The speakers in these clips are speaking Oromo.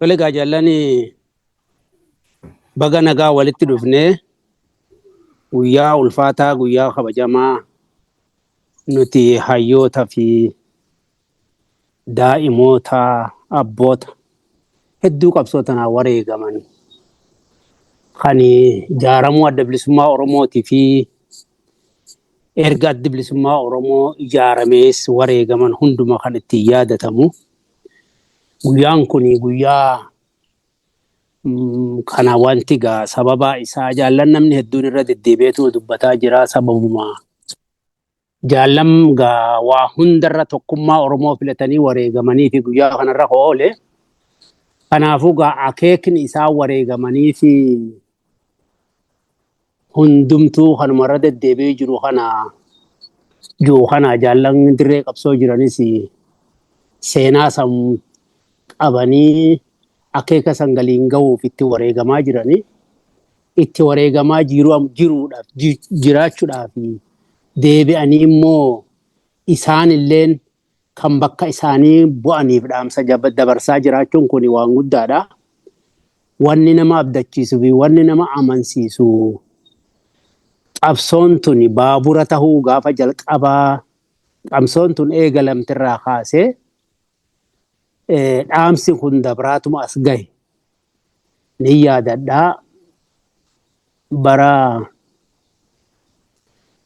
Tole egaa jaallani, baga nagaa walitti dhufnee guyyaa ulfaataa, guyyaa kabajamaa nuti hayyoota fi daa'imoota, abboota hedduu qabsoo tanaa wareegaman kan ijaaramuu Adda Bilisummaa Oromootii fi erga Addi Bilisummaa Oromoo ijaaramees wareegaman hunduma kan ittiin yaadatamu. Guyyaan kun guyyaa kana wanti gaa sababa isaa jaallan namni hedduun irra deddeebi'eetu dubbataa jira. Sababuma jaallan gaa waa hundarra tokkummaa Oromoo filatanii wareegamanii fi guyyaa kanarra oole. Kanaafuu gaa akeekni isaa wareegamanii fi hundumtuu kanumarra deddeebi'ee jiru kana jaallan dirree qabsoo jiranis seenaa san qabanii akeeka san galiin gahuuf itti wareegamaa jiranii, itti wareegamaa jiruudhaaf jiraachuudhaaf deebi'anii immoo isaan illeen kan bakka isaanii bu'aniif dhaamsa dabarsaa jiraachuun kun waan guddaadha. Wanni nama abdachiisuu fi wanni nama amansiisu, qabsoon tun baabura tahuu gaafa jalqabaa qabsoon tun eegalamtirraa kaasee dhaamsi kun dabraatuma as gahe. Ni yaadadhaa, bara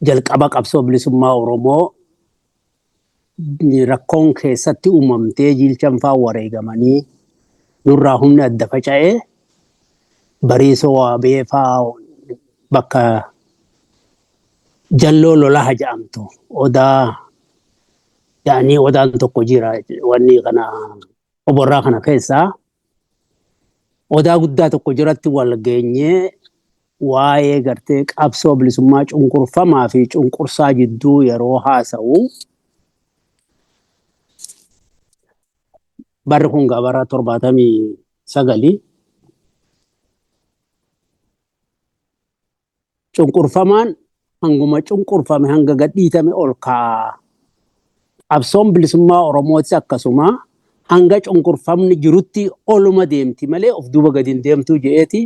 jalqaba qabsoo bilisummaa Oromoo rakkoon keessatti uumamtee jiilchan fa'aa wareegamanii nurraa humni adda faca'ee Bariisoo Waabee fa'aa bakka Jalloo Lolaha jedhamtu odaa yaanii odaan tokko jira, wanni kana oborraa kana keessaa odaa guddaa tokko jiratti wal geenyee waa'ee gartee qabsoo bilisummaa cunqurfamaa fi cunqursaa jidduu yeroo haasa'u, barri kun bara 79, cunqurfamaan hanguma cunqurfame hanga gadhiitame ol ka'a. Qabsoon bilisummaa Oromootis akkasuma hanga cunqurfamni jirutti oluma deemti malee of duuba gadi hin deemtuu je'eeti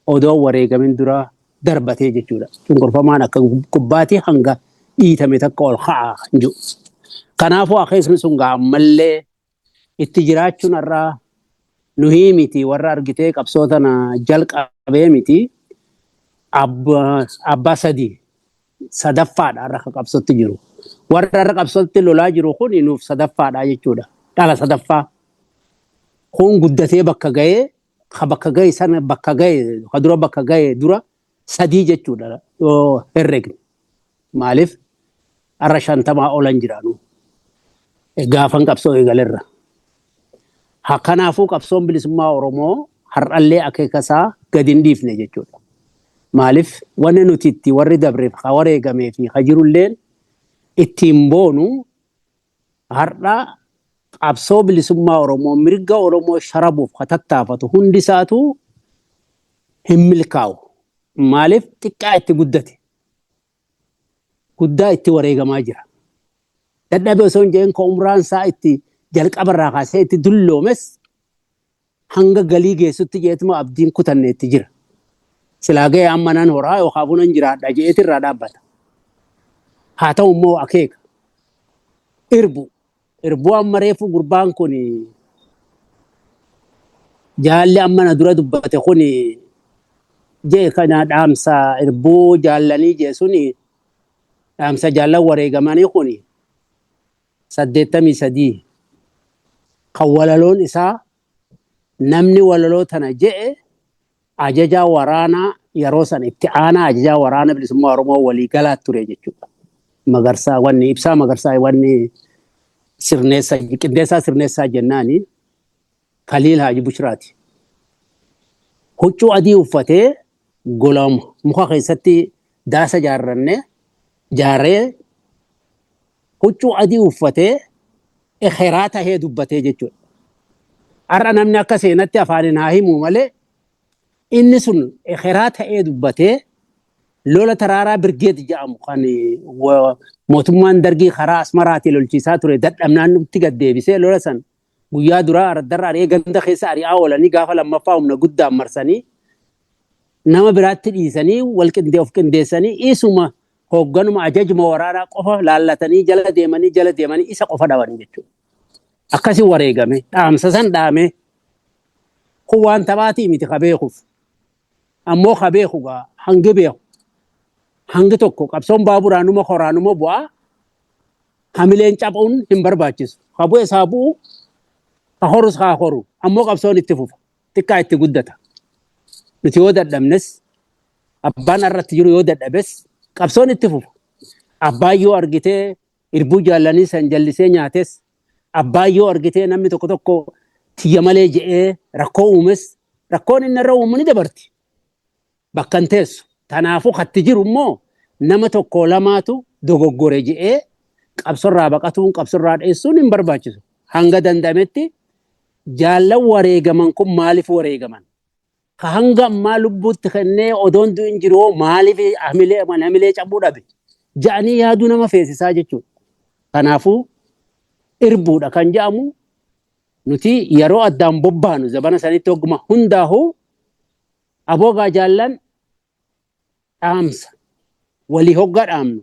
odoo wareegamin dura darbatee jechuudha. Cunqurfamaan akka gubbaatii hanga dhiitame takka ol ka'a hin jiru. Kanaafuu akeekni sun gaa ammallee itti jiraachuun har'aa nuhii miti, warra argitee qabsoo tana jalqabee miti, abbaa sadii sadaffaadha har'a akka qabsootti jiru. Warra har'a qabsootti lolaa jiru kun nuuf sadaffaadha jechuudha. Dhala sadaffaa. Kun guddatee bakka ga'ee, ka bakka ga'e sana bakka ga'e, ka dura bakka ga'e dura sadii jechuudha yoo herregne. Maaliif har'a 50 olan jiraanu gaafan qabsoo eegalerra. Kanaafuu qabsoon bilisummaa Oromoo har'allee akeeka isaa gadi hin dhiifne jechuudha. Maaliif wanni nuti itti warri dabreef ka wareegamee fi ka jirulleen ittiin boonu har'a qabsoo bilisummaa Oromoo mirga Oromoo sharabuuf ka tattaafatu hundi isaatu hin milkaa'u. Maaliif xiqqaa itti guddate, guddaa itti wareegamaa jira. Dadhabee osoo hin jedhin, ka umraan isaa itti jalqabarraa kaasee itti dulloomes hanga galii geessutti jeetuma abdiin kutanne itti jira. Silaa ga'ee amma nan horaa yookaan bunan jiraadha je'eeti irraa dhaabbata. Haa ta'u immoo akeeka. Irbu. Irbuu amma reefu gurbaan kun, jaalli amma na dura dubbate kun jee kana, dhaamsa irbuu jaallanii jee suni, dhaamsa jaallan wareegamanii kun 83 kan walaloon isaa, namni walaloo tana je'e ajajaa waraanaa yeroo san itti aanaa ajajaa waraana bilisummaa Oromoo walii galaa ture jechuudha. Magarsaa wanni Ibsaa Magarsaa wanni sirneessa qindeessaa sirneessaa jennaani Kaliil Haaji Bushraati. Huccuu adii uffatee gola muka keessatti daasa jaarranne jaaree huccuu adii uffatee ekeraa tahee dubbatee jechuudha. Har'a namni akka seenatti afaaniin haa himu malee inni sun ekeraa ta'ee dubbatee lola Taraaraa Birgeed jedhamu kan mootummaan Dargii karaa Asmaraatii lolchiisaa ture dadhabnaan nutti gad deebisee lola san Guyyaa duraa araddarra ari'ee ganda keessa ari'aa oolanii, gaafa lammaffaa humna guddaan marsanii, nama biraatti dhiisanii, wal qindee of qindeessanii, isuma hoogganuma ajajuma waraanaa qofa laallatanii jala deemanii, jala deemanii isa qofa dhabanii jechuudha. Akkasii wareegame, dhaamsa san dhaame. Kun waan taphaatii miti ka beekuuf. Ammoo ka beeku gaa hangi beeku hangi tokko qabsoon baaburaanuma koraanuma bu'aa, hamileen caphuun hin barbaachisu. Ka bu'e isaa bu'u, ka horus haa horu. Ammoo qabsoon itti fufa. Xiqqaa itti guddata. Nuti yoo dadhabnes, abbaan irratti jiru yoo dadhabes, qabsoon itti fufa. Abbaan yoo argitee irbuu jaallanii san jallisee nyaates, abbaan yoo argitee namni tokko tokko tiyya malee je'ee rakkoo uumes, rakkoon inni irra uumu ni dabarti. Bakka hin teessu. Kanaafuu katti jiru immoo nama tokko lamaatu dogoggore je'ee qabsorraa baqatuun, qabsorraa dheessuun hin barbaachisu. Hanga danda'ametti jaallan wareegaman kun maaliif wareegaman? Ka hanga ammaa lubbuutti kennee odoon du'in jiru hoo maaliif hamilee cabuu dhabe? Ja'anii yaaduu nama feesisaa jechuudha. Kanaafuu irbuudha kan jedhamu, nuti yeroo addaan bobbaanu zabana sanitti hogguma hundaa'uu aboogaa jaallan dhaamsa walii hoggaa dhaamnu,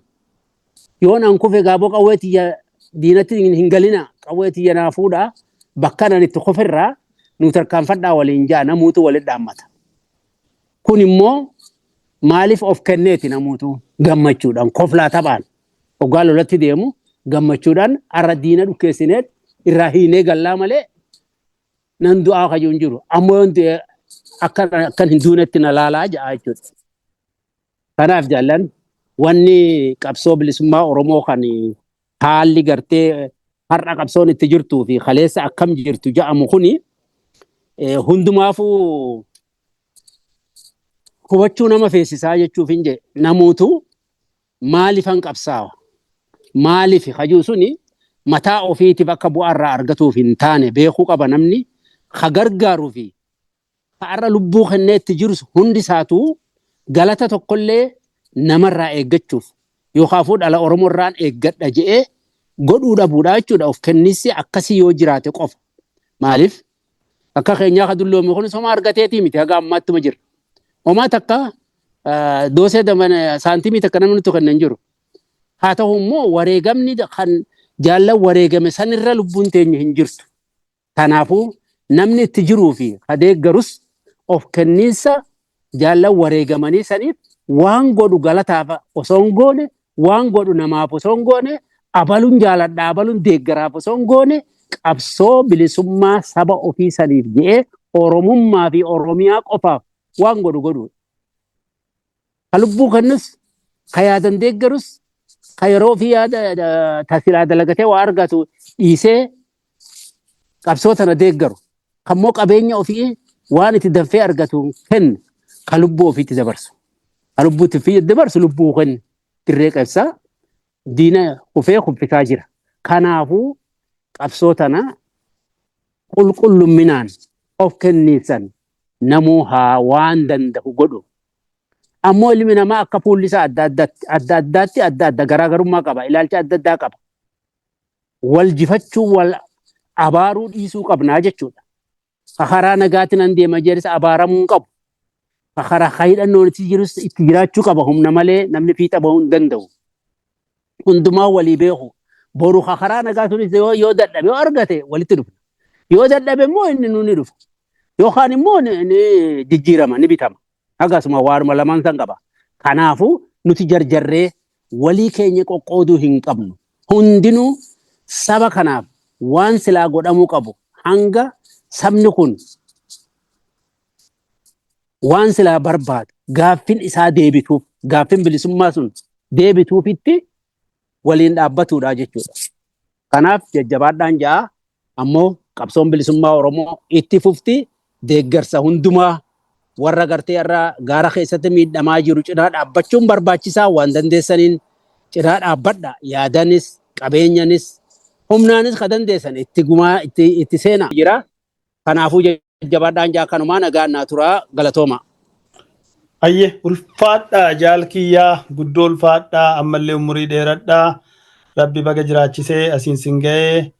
yoon an kufe gaaboo qawwee tiyya diinatti hin galina, qawwee tiyya naa fuudhaa, bakka nan itti kufirraa nu tarkaanfadhaa waliin ja'a, namuutu walit dhaammata. Kun immoo maaliif of kenneeti? Namuutu gammachuudhaan koflaa taphaan hoggaa lolatti deemu, gammachuudhaan arra diina dhukkeessineet irraa hiinee gallaa malee nan du'aa kayyuu hin jiru. Ammoo yoon du'e akkan hin duunetti na laalaa ja'a jechuudha. Kanaaf jaallan, wanni qabsoo bilisummaa Oromoo kan haalli gartee har'a qabsoon itti jirtuu fi kaleessa akkam jirtu ja'amu kuni hundumaafuu hubachuu nama feesisaa jechuuf hin jedhe. Namuutu maaliifan qabsaawa, maaliif hajuu suni mataa ofiitiif akka bu'aa irraa argatuuf hin taane beekuu qaba. Namni ka gargaaruu fi ka har'a lubbuu kennee itti jirus hundi isaatuu galata tokkollee namarraa eeggachuuf yookaan dhala Oromoo irraan eeggadha je'ee godhuu dhabuudha jechuudha. Of kennissi akkasii yoo jiraate qofa. Maaliif akka keenyaa ka dulloome kunis homaa argateetii miti, haga ammaattuma jira. Homaa takka doosee saantimii takka namni nutti kennan jiru. Haa ta'u immoo wareegamni kan jaallan wareegame sanirra lubbuun teenya hin jirtu. Kanaafuu namni itti jiruu fi ka deeggarus of kenniinsa jaallan wareegamanii saniif waan godhu galataaf osoo hin goone, waan godhu namaaf osoo hin goone, abaluun jaaladha, abaluun deeggaraaf osoo hin goone, qabsoo bilisummaa saba ofii saniif je'ee Oromummaa fi Oromiyaa qofaaf waan godhu godhuudha. Ka lubbuu kennus, ka yaadan deeggarus, ka yeroo ofii yaada tasilaa dalagatee waa argatu dhiisee qabsoo tana deeggaru, kammoo qabeenya ofii waan itti danfee argatu kennu, ka lubbuu ofiitti dabarsu. Ka lubbuu itti dabarsu, lubbuu kennu dirree qabsaa diina kufee kuffisaa jira. Kanaafuu qabsoo tana qulqullumminaan of kenniisan namuu haa waan danda'u godhu. Ammoo ilmi namaa akka fuulli isaa adda addaatti adda addaatti adda adda garaagarummaa qaba. Ilaalcha adda addaa qaba. Wal jifachuu, wal abaaruu dhiisuu qabnaa jechuudha. Karaa nagaatiin an deema jedhis abaaramuu hin qabu. Karaa hidhannoon itti jirus itti jiraachuu qaba. Humna malee namni fiixa bahuu hin danda'u. Hundumaa walii beeku. Boru karaa nagaa sunis yoo dadhabe, yoo argate walitti dhufa. Yoo dadhabe immoo inni nu ni dhufa. Yookaan immoo ni jijjiirama, ni bitama. Akkasuma waanuma lamaan san qaba. Kanaafuu nuti jarjarree walii keenya qoqqooduu hin qabnu. Hundinuu saba kanaaf waan silaa godhamuu qabu, hanga sabni kun waan silaa barbaadu, gaaffin isaa deebituuf, gaaffin bilisummaa sun deebituufitti waliin dhaabbatudha jechuudha. Kanaaf jajjabaadhaan ja'a. Ammoo qabsoon bilisummaa Oromoo itti fufti. Deeggarsa hundumaa warra gartee irraa gaara keessatti miidhamaa jiru cinaa dhaabbachuun barbaachisaa. Waan dandeessaniin cinaa dhaabbadha. Yaadanis, qabeenyanis, humnaanis ka dandeessan itti gumaa itti seenaa jira. Kanaafuu jajjabaadhaan ja'a. Kanumaa, nagaan naa turaa, galatooma. Ayye, ulfaadhaa jaalkiyyaa, guddoo ulfaadhaa, ammallee umurii dheeradhaa. Rabbi baga jiraachisee asiin sin ga'ee.